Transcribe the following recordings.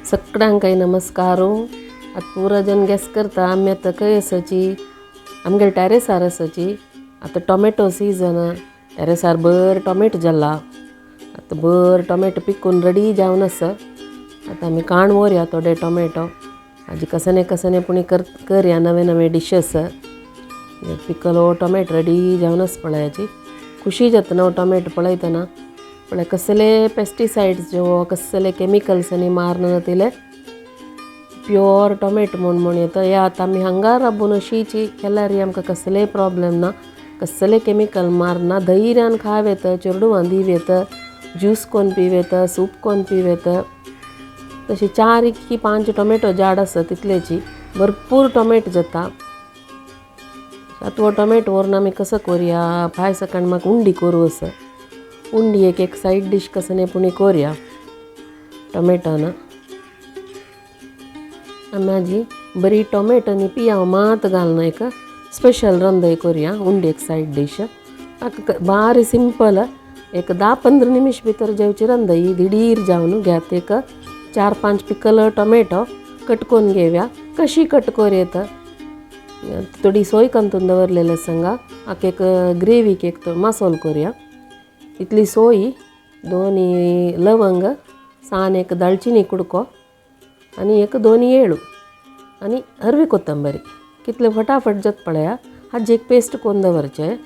सगळ्यांकय नमस्कार. आतां पुरो जन गॅस करता आमी आतां खंय आसाची, आमगेले टॅरेसार आसाची. आतां टोमॅटो सिजन, टॅरेसार बरें टोमॅटो जाला. आतां बरें टोमॅटो पिकून रेडी जावन आसा. आतां आमी काण व्हरया थोडे टोमॅटो. आजी कसने कसने पुणी करया नवे नवे डिशस. पिकलो टोमॅटो रेडी जावन आसा पळयाची. खुशी जाता न्हू टोमॅटो पळयतना. पळय कसले पेस्टिसायड्स ज्यो कसले केमिकल्सांनी मारून तिले प्युअर टोमॅटो म्हूण म्हूण येता. हे आतां आमी हांगा राबून अशीची केल्यार आमकां कसलेय प्रॉब्लेम ना, कसले केमिकल मारना, धैर्यान खाव येता, चेडवां दिव येता, ज्यूस कोन पिव येता, सूप कोन पिव येता. तशी 4 की 5 टोमॅटो झाड आसा तितलेची भरपूर टोमॅटो जाता. आतां हो टोमॅटो व्हरून आमी कसो करया, फाय सकाळ म्हाका उंडी करूं आसा. उंडी एक एक सायड डीश कसने पुणी करया टोमॅटोन. आमी आजी बरी टोमॅटो आनी पियाव मात घालून एक स्पेशल रंदय करया उंडी एक सायड डीश. बारी सिंपल, एक 10-15 निमिश भितर जेवची रंदय दिडीर जावन घेत. एक 4-5 पिकल टोमॅटो कट करून घेवया. कशी कट कर येता थोडी सोय कंतून दवरलेले सांगा. आक एक ग्रेवीक एक मसालो करया. इतली सोय, 2 लवंग, सान एक दालचिनी कुडको आनी एक 2 येळू आनी हरवी कोथंबरी. कितले फटाफट जाता पळया. हाजी एक पेस्ट करून दवरचें.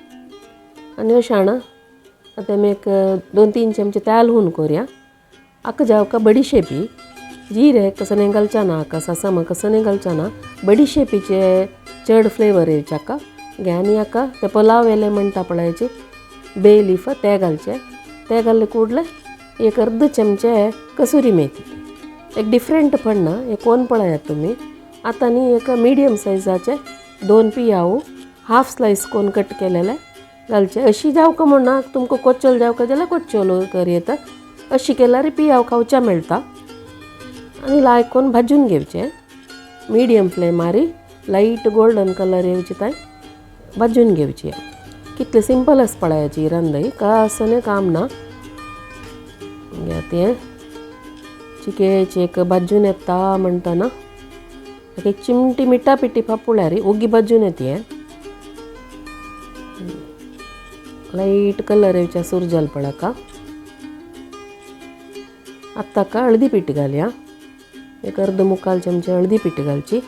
आनी अशें जाणा आतां आमी एक 2-3 चमचे तेल हून करया. आका जावका बडिशेपी, जिरे कसने घालच्या ना, आका सासमा कसने घालच्या ना, बडिशेपीचे चड फ्लेवर येवचे आका घे. आनी आका ते पलाव येले म्हणटा पळयाचे बे लीफ ते घालचे. ते घाल्ले कुडले एक अर्द चमचे कसुरी मेथी. एक डिफरंट पडना हे कोण पळयात तुमी. आतां न्ही एक मिडियम सायजाचे 2 पियाव हाफ स्लायस कोन कट केलेले घालचे. अशी जावका म्हणना, तुमकां कोच्चोल जावका जाल्यार कोच्चोल कर येता. अशी केल्यार पियाव खावच्या मेळटा. आनी लायक कोन भाजून घेवचें मिडियम फ्लेमारी, लायट गोल्डन कलर येवची ताय भाजून घेवची. कितले सिंपल आसा पळयाची रंदय, कसलें काम ना. तें चिकेचे एक भाजून येता म्हणटना एक चिमटी मिठा पिठी फापुळ्यार ओगी भाजून येता. लायट कलर येवच्या सुर जाल पळका. आतां हळदी पिठी घालया, एक अर्द मुखाल चमचे हळदी पिठी घालची.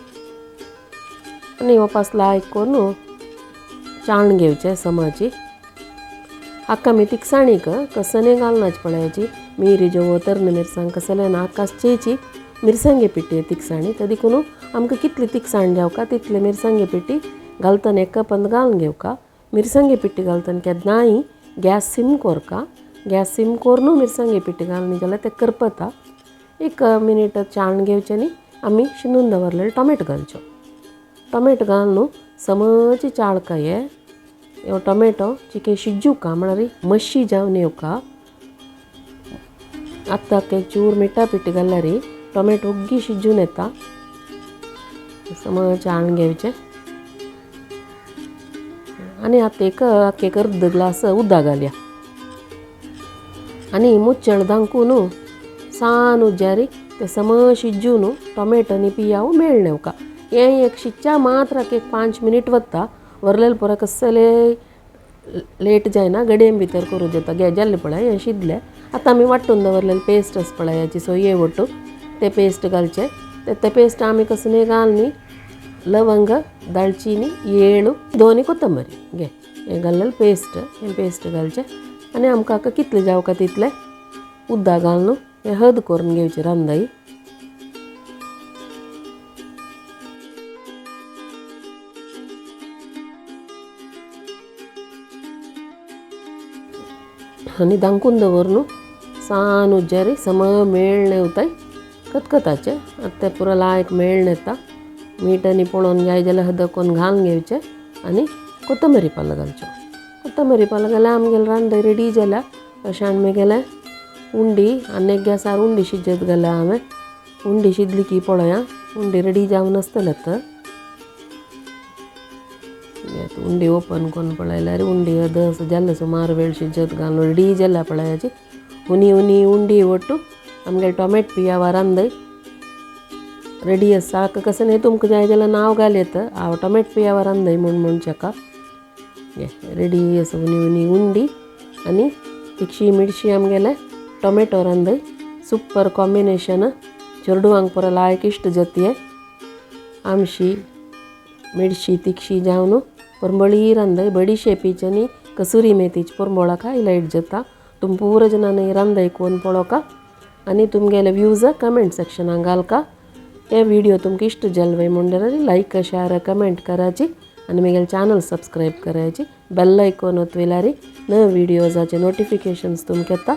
आनी वापस लायक करून चाळण घेवचें समाची. हाका आमी तिखसाणीक कसने घालनाची पळयाची, मिरी ज्यो तरणे मिरसांग कसले ना, हाका चेची मिरसांगे पिठी तिखसाणी. तर देखून आमकां कितली तिखसाण जावका तितले मिरसांगे पिठी घालतना एक कपन घालून घेवका. मिरसांगे पिठी घालतना केन्नाय गॅस सिम कोरका. गॅस सिम करून मिरसांगे पिठी घालून जाल्यार तें करपता. 1 मिनीट चाळण घेवचें न्ही आमी शिनून दवरलेले टोमॅटो घालच्यो. टोमॅटो घालून समज चाळका हे टोमॅटो चिके शिजूका म्हळ्यार मशी जावन येवका. आतां एक चूर मिठा पिठी घाल्यार टोमॅटो ओग्गी शिजून येता. समज चाळण घेवचें. आनी आतां एक एक अर्द ग्लास उदक घालया. आनी मुचळ धांकून सान उज्यारी ते समज शिजून टोमॅटो आनी पियाव मेळ्ळें येवका. हें एक शिच्च्या मात्र एक 5 मिनीट वता. वरलेले पुरो कसले लेट जायना, गडयेन भितर करूं जाता. घे जाल्लें पळय हें शिजलें. आतां आमी वांटून दवरलेलें पेस्ट आसा पळय सोये वट्टू ते पेस्ट घालचें. ते पेस्ट आमी कसले घाल न्ही लवंग, दालचिनी, येळू, 2 कोथंबरी घे हें घाल्लेलें पेस्ट. हें पेस्ट घालचें. आनी आमकां कितलें जावका तितलें उदक घालून हें हद करून घेवचें रांदय. आनी धांकून दवरून सान उज्यारी सम मेळ्ळें वताय कतकताचें. आतां तें पुरो लायक मेळ्ळें येता. मीठ आनी पळोवन जाय जाल्यार हद करून घालून घेवचें. आनी कोथंबरी पालो घालच्यो. कोथंबरी पालो घाल्यार आमगेलें रांदय रेडी जाल्या. अशें आनी मागीर उंडी आनी एक गॅसार उंडी शिजत घाल्या हांवें. उंडी शिजली की पळया उंडी रेडी जावन आसतले. आतां उंडी ओपन करून पळयल्यार उंडी अर्द जाल्ले सुमार वेळ शिजत घालून रेडी जाल्या पळयाची. उनी उनी उंडी वट्टू आमगेले टोमॅटो पियावा रांदय रेडी आसा. हाका कशें न्ही तुमकां जाय जाल्यार नांव घाल येता, हांव टोमॅटो पियाव रांदय म्हूण म्हणचेका. हे रेडी आसा उनी उनी उंडी आनी तिखशी मिरशी आमगेले टोमॅटो रांदय. Super combination. चेडवांक पुरो लायक इश्ट जाती. आमशी मिरशी तिखशी जावन पोरंबळी रांदय. बडिशेपीची आनी कसुरी मेथीची पोरंबोळाक हायलायट जाता. तुम पुरो जणांनी रांदय कोन पळोवका आनी तुमगेले व्यूज कमेंट सेक्शनाक घालका. हे व्हिडिओ तुमकां इश्ट जाल म्हणल्यार लायक, शेअर, कमेंट करायची आनी म्हगेलें चॅनल सबस्क्रायब करायची. बेल आयकॉन ओतयल्यार नवे व्हिडियोजाचे नोटिफिकेशन्स तुमकां येता.